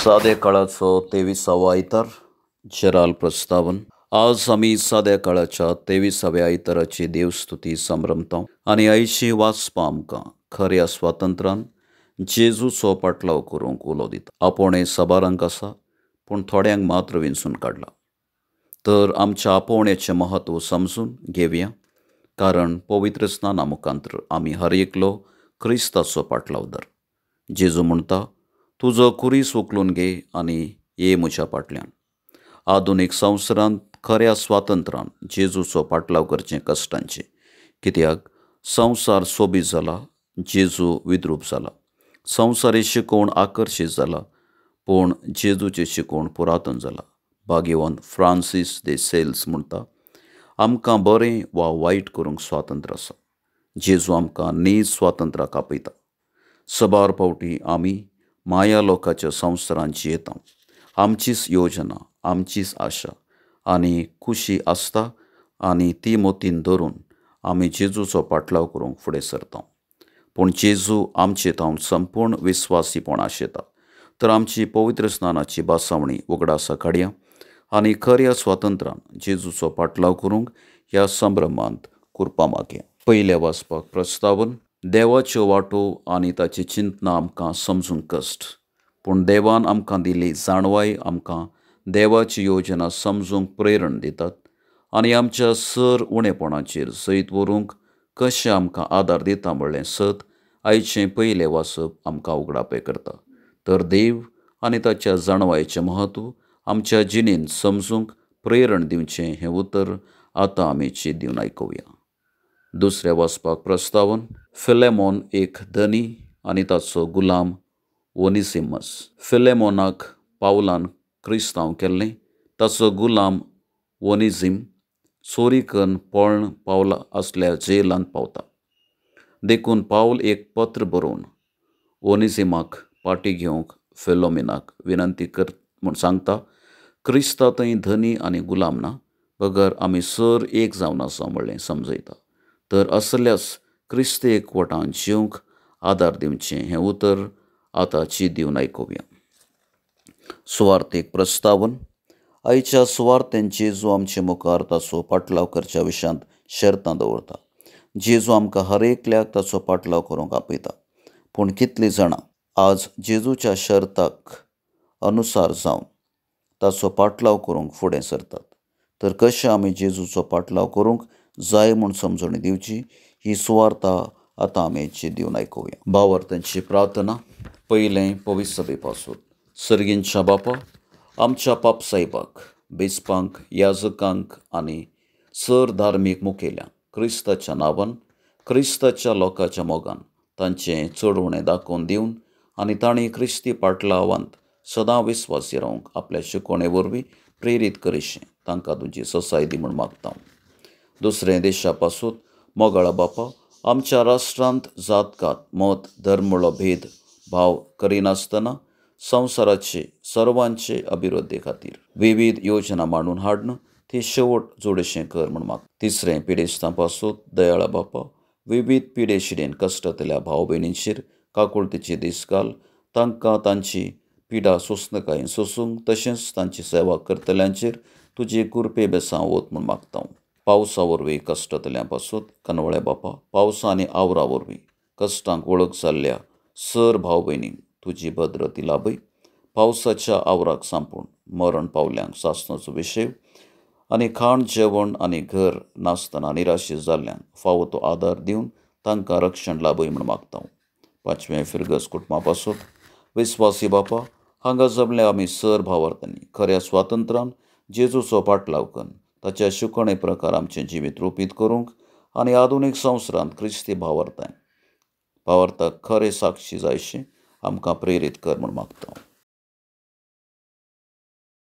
सादे काळाचो 23वो आयतार, जेराल प्रस्तावन. आज आमी साद्या काळाच्या 23व्या आयताराची देवस्तुती संभ्रमता आनी आयची वाचपां आमकां खऱ्या स्वातंत्र्यान जेजूचो पाटलाव करूंक उलो दिता. आपोवणें साबारांक आसा, पूण थोड्यांक मात्र विंचून काडला. तर आमच्या आपोवण्याचें म्हत्व समजून घेवया, कारण पवित्र स्नाना मुखांतर आमी हर एकलो क्रिस्ताचो पाटलावदार. जेजू म्हणटा, तुजो खुरीस उखलून घे आनी ये म्हज्या फाटल्यान. आधुनीक संवसारांत खऱ्या स्वातंत्र्यान जेजूचो पाटलाव करचें कश्टांचें, कित्याक संवसार सोबीत जाला, जेजू विद्रूप जाला. संवसारी शिकोवण आकर्शीत जाला, पूण जेजूचें शिकोवण पुरातन जाला. भाग्यवंत फ्रांसीस दे सेल्स म्हणटा, आमकां बरें वा वायट करूंक स्वातंत्र्य आसा, जेजू आमकां नीज स्वातंत्र्याक आपयता. सबार फावटी आमी माया लोकाच्या संवसारांत जियेता. आमचीच योजना, आमचीच आशा आनी खुशी आसता आनी ती मोतीन धरून आमी जेजूचो पाटलाव करूंक फुडें सरता. पूण जेजू आमचे तावन संपूर्ण विस्वासीपण आशेता. तर आमची पवित्र स्नानाची बासावणी उगडासा काडया आनी खऱ्या स्वातंत्र्यान जेजूचो पाटलाव करूंक ह्या संभ्रमांत कुरपा मागया. पयल्या वाचपाक प्रस्तावन. देवाच्यो वाटो आनी ताची चिंतना आमकां समजूंक कश्ट, पूण देवान आमकां दिल्ली जाणवाय आमकां देवाची योजना समजूंक प्रेरण दितात आनी आमच्या सर उणेपणाचेर जैत व्हरूंक कशें आमकां आदार दिता म्हणलें सत आयचें पयलें वाचप आमकां उगडापें करता. तर देव आनी ताच्या जाणवायेचें म्हत्व आमच्या जिणेंत समजूंक प्रेरण दिवचें हें उतर आतां आमी चीत दिवन आयकुया. दुसऱ्या वाचपाक प्रस्तावन. फिलेमॉन एक धनी आनी ताचो गुलाम ओनिसिमस. फिलेमॉनाक पावलान क्रिस्तांव केल्लें. ताचो गुलाम ओनिझीम चोरी करून पळण पावला आसल्या जेलांत पावता. देखून पावल एक पत्र बरोवन ओनिझिमाक पाटी घेवंक फिलोमिनाक विनंती कर म्हूण सांगता. क्रिस्ता थंय धनी आनी गुलाम ना, बगर आमी सर एक जावन आसा म्हणलें समजयता. तर असल्याच क्रिस्ती एकवटान जिवंक आदार दिवचें हें उतर आतां चीत दिवन आयकुया. सुवार्थीक प्रस्तावन. आयच्या सुवार्थेन जेजू आमचे मुखार ताचो पाटलाव करच्या विशयांत शर्तां दवरता. जेजू आमकां हर एकल्याक ताचो पाटलाव करूंक आपयता, पूण कितलीं जाणां आज जेजूच्या शर्ताक अनुसार जावन ताचो पाटलाव करूंक फुडें सरतात? तर कशें आमी जेजूचो पाटलाव करूंक जाय म्हूण समजणी दिवची ही सुवार्ता आतां आमी चीत दिवन आयकुया. भावार्थांची प्रार्थना. पयलें पवित्र सभे पासून. सर्गींच्या बापा, आमच्या पापसाहेबाक, बेस्पांक, याजकांक आनी सर धार्मीक मुखेल्यांक क्रिस्ताच्या नांवान, क्रिस्ताच्या लोकांच्या मोगान तांचें चडवणें दाखोवन दिवन आनी तांणी क्रिस्ती पाटलावांत सदां विस्वासी रावंक आपल्या शिकवणे वरवीं प्रेरीत करिशें तांकां तुजी ससाय दी म्हूण मागता. दुसरें देशा पासून. मोगाळा बापा, आमच्या राष्ट्रांत जातकात, मत, धर्म म्हणलो भेद भाव करिनासतना संवसाराचे सर्वांचे अभिवृद्धी खातीर विविध योजना मांडून हाडून ती शेवट जोडशें कर म्हूण माग. तिसरें पिडेस्तां पासून. दयाळा बापा, विविध पिडेशिडेन कश्टतल्या भाव भयणींचेर काकुळतीची दीस घाल. तांकां तांची पिडा सोंसणकायेन सोंसूंक तशेंच तांची सेवा करतल्यांचेर तुजी कृपे बेसां वत म्हूण मागता. पावसा वरवीं कश्टतल्यां पासून. कनवळ्या बापा, पावसा आनी आवरा वरवीं कश्टांक वळख जाल्ल्या सर भाव भयणींक तुजी भद्रती लाभय. पावसाच्या आवराक सांपून मरण पावल्यांक सासणाचो विशय आनी खाण जेवण आनी घर नासतना निराशी जाल्ल्यांक फावो तो आदार दिवन तांकां रक्षण लाभय म्हूण मागता. पांचवें फिरगज कुटुंबा पासून. विस्वासी बापा, हांगा जमल्या आमी सर भावार्थांनी खऱ्या स्वातंत्र्यान जेजूचो पाटलाव करून ताच्या शिकवणे प्रकार आमचें जिवीत रुपीत करूंक आनी आधुनीक संवसारांत क्रिस्ती भावार्थाक खरें साक्षी जायशें आमकां प्रेरीत कर म्हूण मागता.